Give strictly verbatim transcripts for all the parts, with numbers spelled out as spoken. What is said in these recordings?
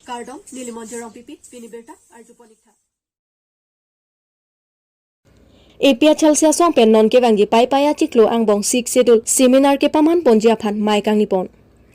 Kardom, neli Monjir Rongpipi, pini birta arjupon ik tha. A P H L C asong pen non kevangji Paipai achiklo angbong Sixth Schedule seminar kepaman ponji aphan mei kangni pon.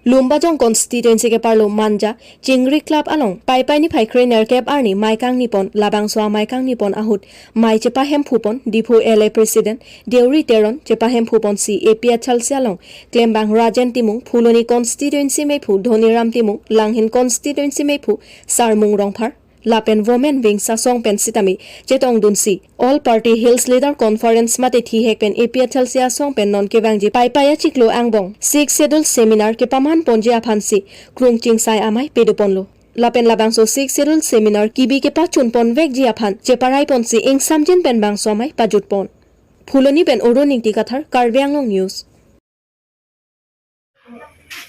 Lumbajong constituency keparlo Manja Chingri Club along Paipai niphai krenerkep arni mei kangni pon, labangso amei kangni pon ahut mei chepahemphu pon Diphu L A President Deuri Teron, chepahemphu ponsi A P H L C along klembang Rajen Timung, Phuloni constituency meiphu Dhoniram Timung, Langhin constituency meiphu Sarmung Rongphar, lapen Women Wings asong pen sitame chetongdunsi All Party Hills Leader Conference mate thihek pen A P H L C asong pen non kevangji Paipai achiklo angbong Sixth Schedule seminar kepaman ponji aphansi krung chingsai amei pado ponlo. Lapen labangso Sixth Schedule seminar kebi kepachun ponvekji aphan cheparai ponsi ingsamjin pen bangso amei pajut pon. Phuloni pen Arun Ingti Kathar, Karbi Anglong News.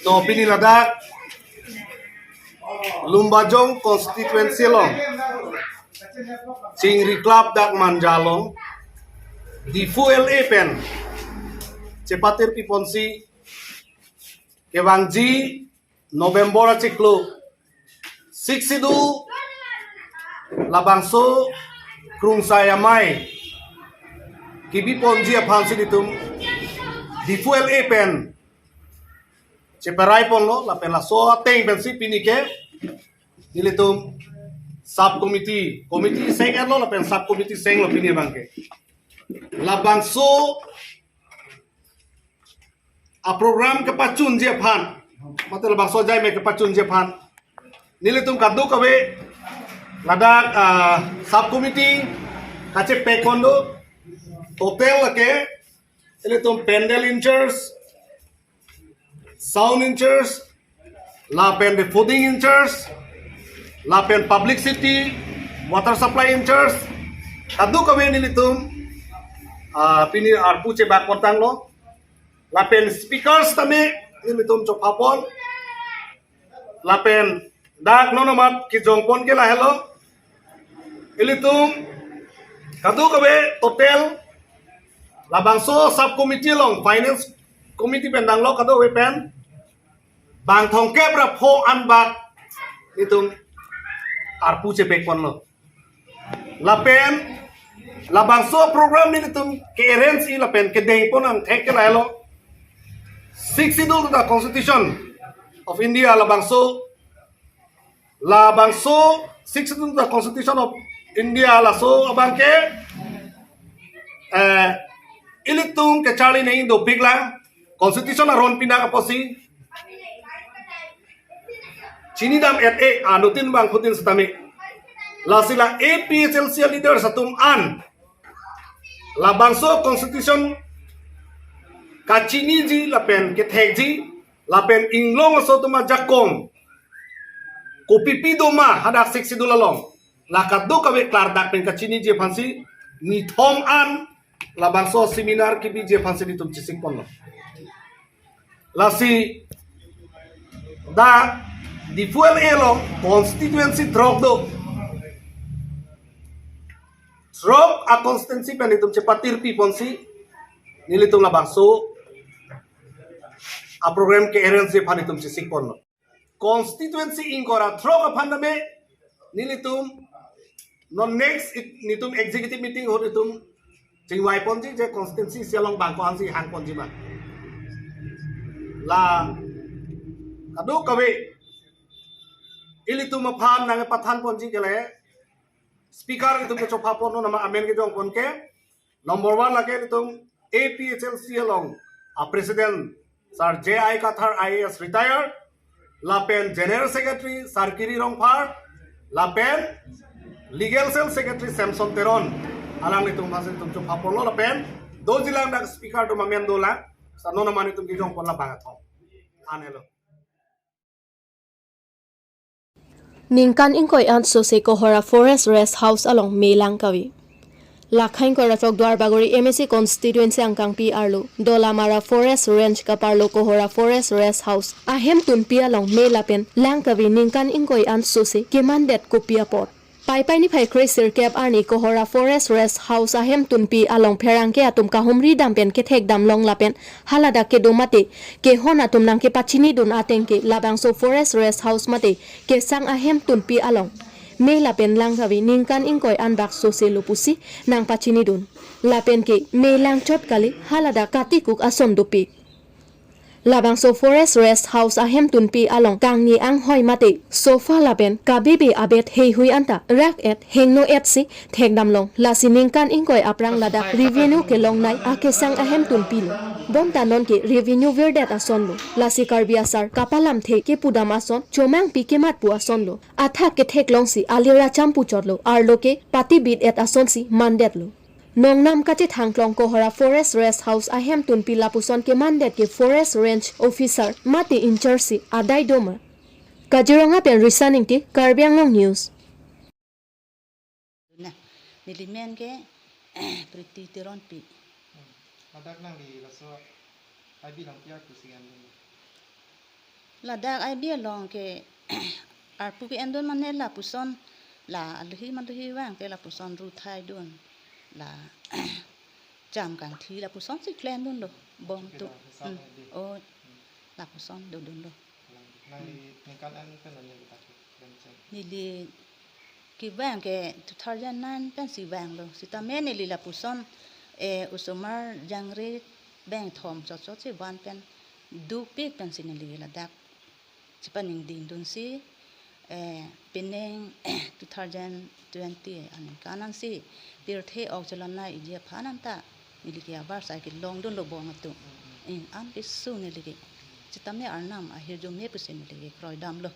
To pini ladak Lumbajong constituency along Chingri Club dak Manja along Diphu L A pen chepatirpi ponsi kevangji November achiklo Sixth Schedule labangso krungsai amei kebi ponji aphansi nelitum Diphu L A pen cheparai ponlo, lapen laso ateng pensi pini ke nelitum sub committee, committee seng-etlo lapen sub committee senglo pini abangke. Labangso aprogram kepachunji aphan, mate labangso ajai amei kepachunji aphan nelitum kadokave ladak, ah, sub committee kachepek pon do. Total lake nelitum pandal in charge, sound in charge, lapen the fooding in charge, lapen publicity, water supply in charge, kadokave nelitum, ah, pini arpu chebak pon tanglo. Lapen speakers tame nelitum chopha pon. Lapen dak non amat kejong pon ke lahelo. Ilitum kadokave total labangso sub committee along, finance committee pen danglo kadokave pen bang thomkep ra pho an bak nelitum arpu chepek ponlo. Lapen labangso program nelitum ke-arrange-i lapen kedeng pon angthek ke lahelo. Sixth Schedule to the Constitution of India labangso, labangso Sixth Schedule to the Constitution of India laso abangke, eh, ilitum kacharli nangji dopik lang, Constitution aron pinak apotsi chinidam et-e anuttin bangphutin setame. Lasi la A P H L C leaders atum an labangso Constitution kachiniji lapen kethekji lapen inglong aso atum ajakong kopipi doma hadak Sixth Schedule along, la kadokave klardak pen kachiniji aphansi nithom an labangso seminar kebiji aphansi nelitum chesik ponlo. Lasi dak Diphu L A along constituency throk do. Throk a-constituency pen nelitum chepatirpi ponsi nelitum labangso aprogram ke-arrange aphan nelitum chesik ponlo. Constituency ingkoi ra throk aphan tame nelitum non next ik-, nelitum executive meeting ahut nelitum chingvai ponji je constituency isi along bang ko-ansi hang ponji ma. La kadokave ilitum aphan nangpathan ponji ke le speaker nelitum kechopha pon, non amat amen kejong pon ke. Number one lake nelitum A P H L C along a-president Sir J I Kathar I A S retired, lapen General Secretary Sir Kiri Rongphar, lapen Legal Cell Secretary Samson Teron. Alanglitum aphansi nelitum chopha ponlo lapen dojilang dak speaker atum amen dolang. Sa non amat nelitum kejong pon labang athom. An helo. Ningkan ingkoi an sose Kohora Forest Rest House along mei lang kave. Lakha ingkoi ra throk Duarbagori M A C constituency angkangpi arlo Dolamara Forest Range kaparlo Kohora Forest Rest House ahemtunpi along mei lapen lang kave ningkan ingkoi an sose kemandet kopi apot. Paipai niphai kre sirkep arni Kohora Forest Rest House ahemtunpi along pherangke atum kahumri dam pen kethek damlong lapen haladak kedo mate kehon atum nangkepachinidun ateng ke labangso Forest Rest House mate kesang ahemtunpi along mei lapen lang kave ningkan ingkoi anbak sose lo pusi nangpachinidun. Lapen ke mei langchot kali, haladak katikuk ason dopik. Labangso Forest Rest House ahemtunpi along kangni anghoi mate sofa lapen kabebe abed heihui anta rak-et hengno-et si thekdamlong. Lasi ningkan ingkoi aphrang ladak revenue kelongnei akesang ahemtunpi lo. Bonta nonke revenue virdet ason lo. Lasi Karbi asar kapalamthe kepudam ason, chomangpi kematpo ason lo. Athak ketheklongsi alira champuchotlo, arlo ke patibit-et asonsi mandetlo. Nongnam kachethang klong Kohora Forest Rest House ahemtunpi lapuson kemandet ke Forest Range Officer mate in-charge si adai doma. Kaziranga pen Risa Ningti, Karbi Anglong News. Na, nelimen ke Priti Teronpi. Hmm. Ladak nangli laso I B along pi arpu si endun? Ladak I B along ke arpu ke endun mane lapuson la aluhi maluhi vang ke lapuson ru thaidun, la cham kangthi lapusonsi klemdunlo bong tu. Kita hisap Hmm. I B. Oh, Hmm. lapuson dodunlo. Nangli ningkan an pen nangli ladak keklem cheng? Neli kevang ke two thousand nine pensi vanglo. Sitame neli lapuson, eh, osomar jangre bang thom chotchot si van pen dopik pensi neli ladak chepaningdingdunsi, eh, pining two thousand twenty aningkan ansi pirthe ok chelonei iji aphan anta neli ke avarsai kelongdunlo bong atum. In an keso neli ke. Sitame Arnam ahirjume pusi neli ke kroidamlo.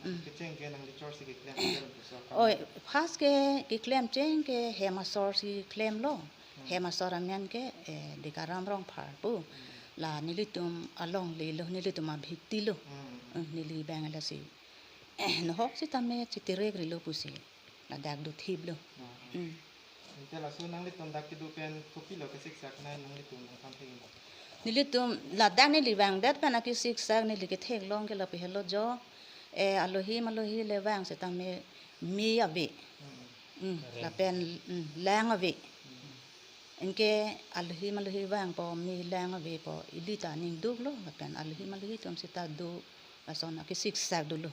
Mm. Kecheng ke nangli chor si keklem, keklem pusi akan. Oi, first ke keklem cheng ke hem asor si klemlo. Hmm. Hem asor amen ke, eh, Dekaram Rongphar pu. Hmm. La nelitum alongle lo, nelitum abhiti lo. Hmm. Eh, neli bang lasi. Eh, nohok sitame chitirekrilo pusi ladak dothiplo. Hmm. Mm. Ante laso nanglitum dak kedo pen kopilo kesiksak nai nanglitum nangphan thek-ik ma? Nelitum ladak neli vangdet pen akesiksak neli ketheklong ke lapu helo jo, eh, alohi malohi le vang sitame mei ave. Mm. Mm, lapen, mm, lang ave. Mm. Anke alohi malohi vangpo, mei lang avepo, ili ta ning duklo, lapen alohi malohi atum seta do, lason akesiksak dolo.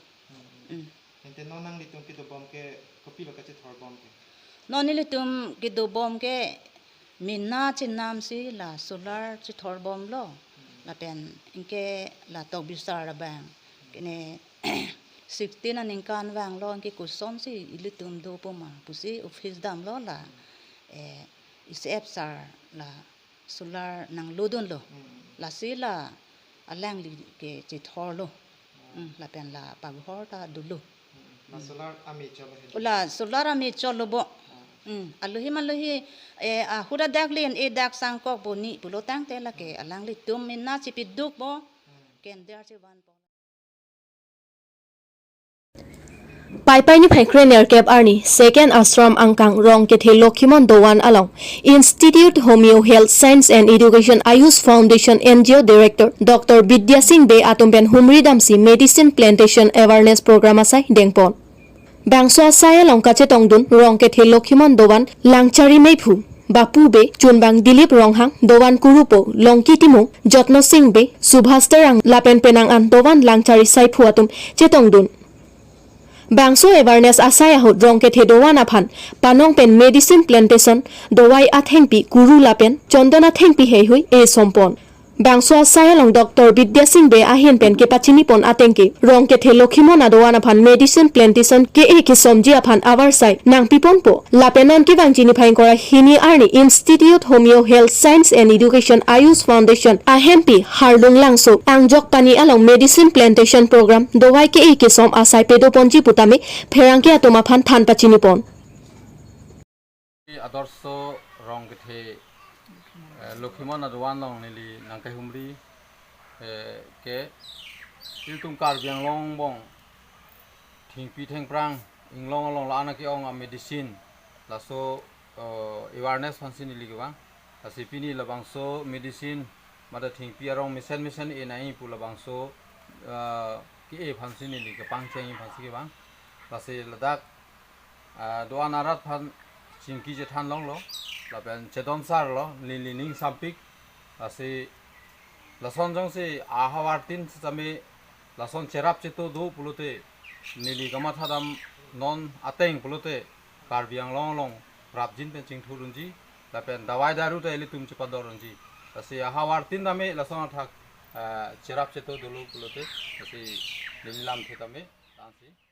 Mm. Mm. Ante non nanglitum kedobom ke kopilo kachithorbom ke? Non nelitum kedobom ke mena chenamsi la solar chithorbomlo. Hmm. Lapen anke la Tokbisar abang. Kene sixteen aningkan vanglo anke kosonsi ilitum dopo ma pusi office damlo la, eh, E C F sir la solar nanglodunlo. Hmm. Lasi la alangli ke chithorlo. Hmm, lapen la paghor ta dolo. Hmm. La solar amei chotlo he? La solar amei chotlo bo. Hmm. Hmm. Alohi malohi, eh, ahut adak len, eh, dak sangkok boni pulo tangte lake alanglitum mena chipidukpo. Hmm. Kender chevanpo. Paipai niphai kre nerkep arni, Second Ashram angkang Rongkethe Lokhimon Dovan along, Institute Homeo Health Science and Education Ayush Foundation N G O Director Doctor Bidya Singh Bey atum pen humri damsi Medicine Plantation Awareness Program asai dengpon. Bangso asai along kachetongdun Rongkethe Lokhimon Dovan, Langchari Meiphu, Bapu Bey, chunbang Dilip Ronghang, Dovan Kurupo, Longki Timung, Jotno Singh Bey, Subhas Terang, lapen penang an Dovan Langchari Saiphu atum chetongdun. Bangso awareness asai ahut Rongkethe Dovan aphan panong pen Medicine Plantation, dovai athengpi kuru lapen chondon athengpi heihui esompon. Bangso asai along Doctor Bidya Singh Bey ahin pen kepachinipon ateng ke Rongkethe Lokhimon Dovan aphan Medicine Plantation ke-e kesomji aphan avarsai nangpiponpo. Lapen non kevangji niphai ingkoi ra hini arni Institute Homeo Health Science and Education Ayush Foundation ahempi Harlung Langso angjok pani along Medicine Plantation Program dovai ke-e kesom asai pedoponji putame pherangke atum aphan than pachinipon. Adorsho Rongkethe, eh, Lokhimon Dovan along neli nangkehumri, eh, ke ilitum Karbi Anglong angbong thengpi thengphrang inglong along la-an ake-ong a medicine laso, eh, awareness aphansi neli kevang. Lasi pini labangso medicine mate thengpi arong mesen mesen e nangji pu labangso, eh, ke-e aphansi neli kepangcheng aphansi kevang. Lasi ladak Ah, do-an arat aphan chingki chethan longlo, lapen chedon sar lo, neli ning sampik. Lasi lason jongsi ahavar tin sitame lason cherap cheto do pulote, neli kamatha dam non ateng pulote Karbi Anglong along prapjin pen chingthur unji, lapen dawai daru ta ilitum chepador unji. Lasi ahavar tin tame lason athak, ah, cherap cheto dolo pulote, lasi neli lamthe tame tansi.